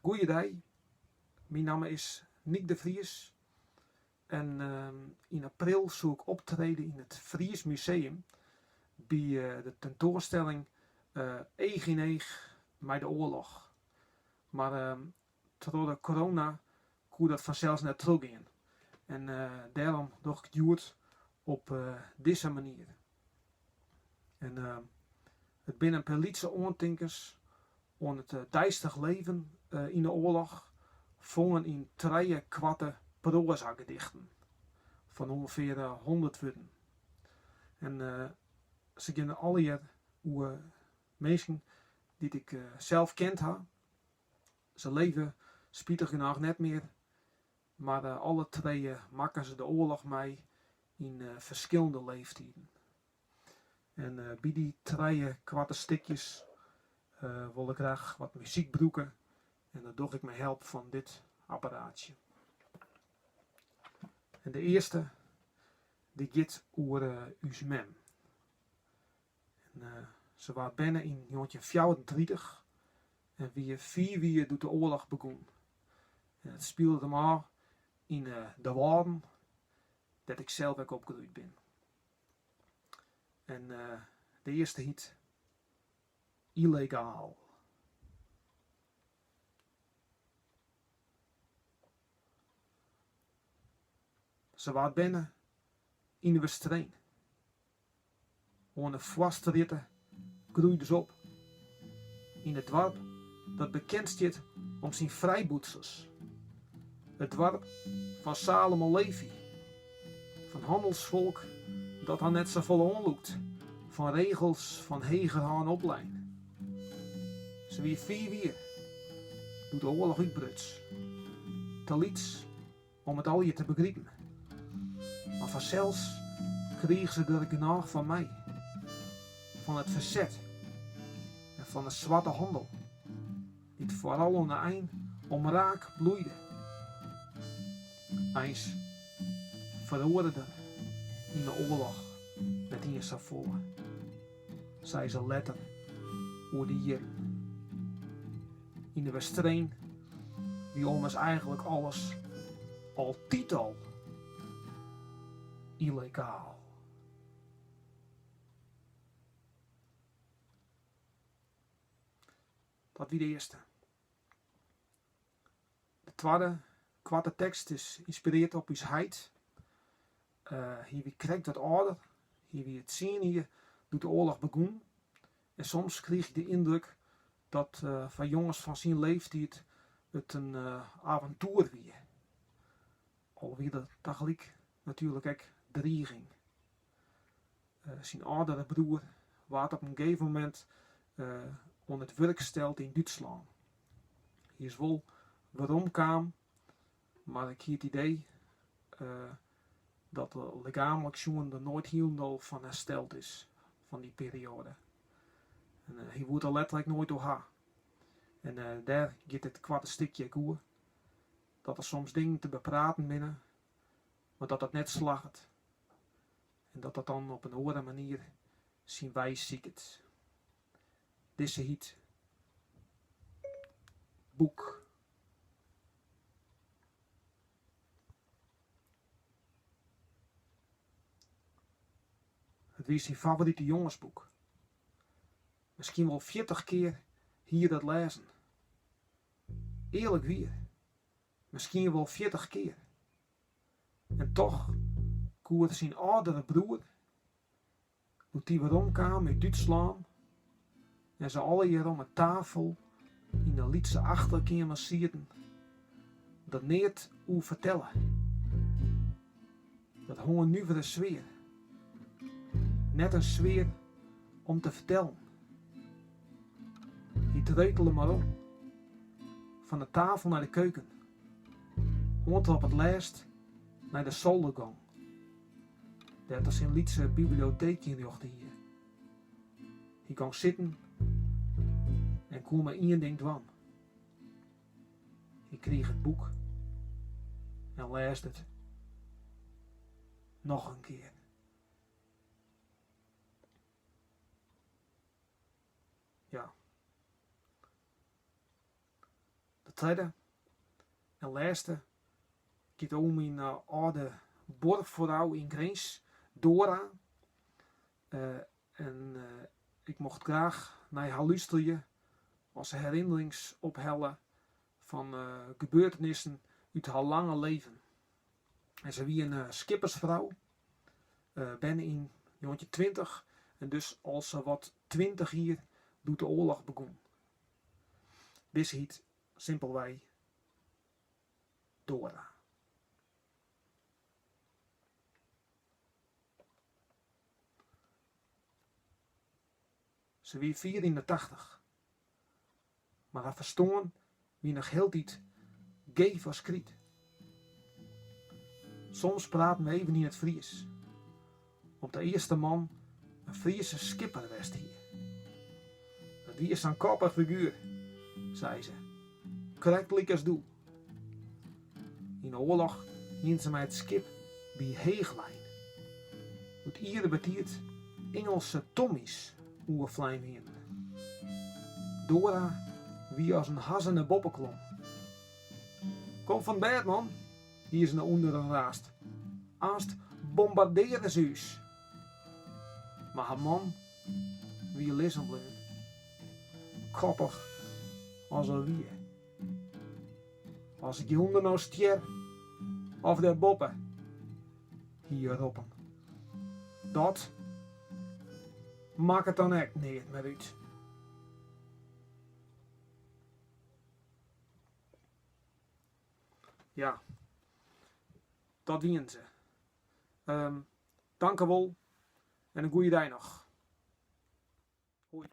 Goeiedei, myn namme is Nyk de Vries en yn april soe ik optrede yn it Fries Museum by de tentoanstelling Each yn Each mei de oarloch. Mar troch de corona koe dat fansels net trochgean en dêrom doch ik it hjoed op dizze manier. En it binne in pear lytse oantinkens oan it deistich leven yn de oarloch, fongen yn trije koarte proazagedichten fan ûngefear hûndert wurden. En se geane allegear oer minsken dy't ik sels kend ha. Se leve spitich genôch net mear, mar alle trije makken se de oarloch mei yn ferskillende leeftiden. En by dy trije koarte stikjes wol ik graach wat muzyk brûke en dat doch ik mei help fan dit apparaatsje. En de earste dy giet oer ús mem. En se waard berne yn njoggentjinhûndertfjouwerentritich en wie fiif jier doe't de oarloch begûn. En it spilet him ôf yn de Wâlden, dêr't ik sels ek opgroeid bin. En de earste hyt Yllegaal. Se waard berne yn De Westereen. Oan de Foarstrjitte groeide se op, yn it doarp dat bekend stiet om syn frijbûtsers. It doarp fan Salomon Levy, fan hannelsfolk dat har net safolle oanlûkt, fan regels fan hegerhân oplein. Se wie fiif jier doe't de oarloch útbruts. Te lyts om it allegear te begripen. Mar fansels krige se der genôch fan mei. Fan it ferset en fan de swarte hannel, dy't foaral oan de ein omraak bloeide. Eins feroare der yn de oarloch net iens safolle, sei se letter oer dy jierren. Yn De Westereen wie ommers eigenlik alles altyd al yllegaal. Dat wie de earste. De twadde koarte tekst is ynspirearre op ús heit. Hy wie krekt wat âlder, hy wie tsien jier doe't de oarloch begûn en soms krige ik de yndruk dat foar jonges fan syn leeftiid it in aventoer wie. Al wie der tagelyk natuerlik ek driging. Syn âldere broer waard op in gegeven momint oan it wurk steld yn Dútslân. Hy is wol weromkaam, mar ik hie it idee dat er lichaamlik sjoen der noait hielendal fan hersteld is fan dy perioade. En hy woe it der letterlik noait oer ha. En dêr giet dit koarte stikje ek oer. Dat der soms dingen te bepraten binne, mar dat dat net slagget. En dat dat dan op in oare manier syn wei siket. Dizze hyt Boek. It wie syn favorite jongesboek. Miskien wol fjirtich kear hie er dat lêzen. Earlik wier, miskien wol fjirtich kear. En toch koe er syn âldere broer, doe't dy weromkaam út Dútslân en se allegear om 'e tafel yn 'e lytse achterkeamer sieten, der neat oer fertelle. Dat hong in nuvere sfear. Net in sfear om te fertellen. Hy treutele mar om. Fan de tafel nei de keuken. Oant er op it lêst nei de solder gong, dêr't er syn lytse biblioteek ynrjochte hie. Hy gong sitten en koe mar ien ding dwaan. Hy krige it boek en lêsde it noch in kear. Ja. tredde en lêste giet oer myn âlde buorfrou yn Grins, Dora. En ik mocht graach nei har lústerje as se herinnerings ophelle fan gebeurtenissen út har lange leven. En se wie in skippersfrou, berne yn njoggentjintweintich en dus al sawat 20 jier doe't de oarloch begûn. Dizze hyt simpelwei Dora. Se wie fier yn de tachtich, mar har ferstân wie noch hieltyd geef as kryt. Soms praten we even yn it Frysk, om't de earste man in Fryske skipper west hie. Dat wie sa'n koppich figuer, sei se, krekt lykas doe. Yn de oarloch hiene se mei it skip by Heech lein, doe't iere betiid Ingelske Tommys oerflein wiene. Dora wie as in hazze nei boppe klom. Kom fan 't bêd, man, hie se nei ûnderen raasd. Aanst bombardearje se ús. Mar har man wie lizzen bleaun, koppich as er wie. As ik hjirûnder no stjer of dêrboppe, hie er roppen. Dat makket dan ek neat mear út. Ja, dat wienen se. Tankewol en in goede dei noch. Hoi.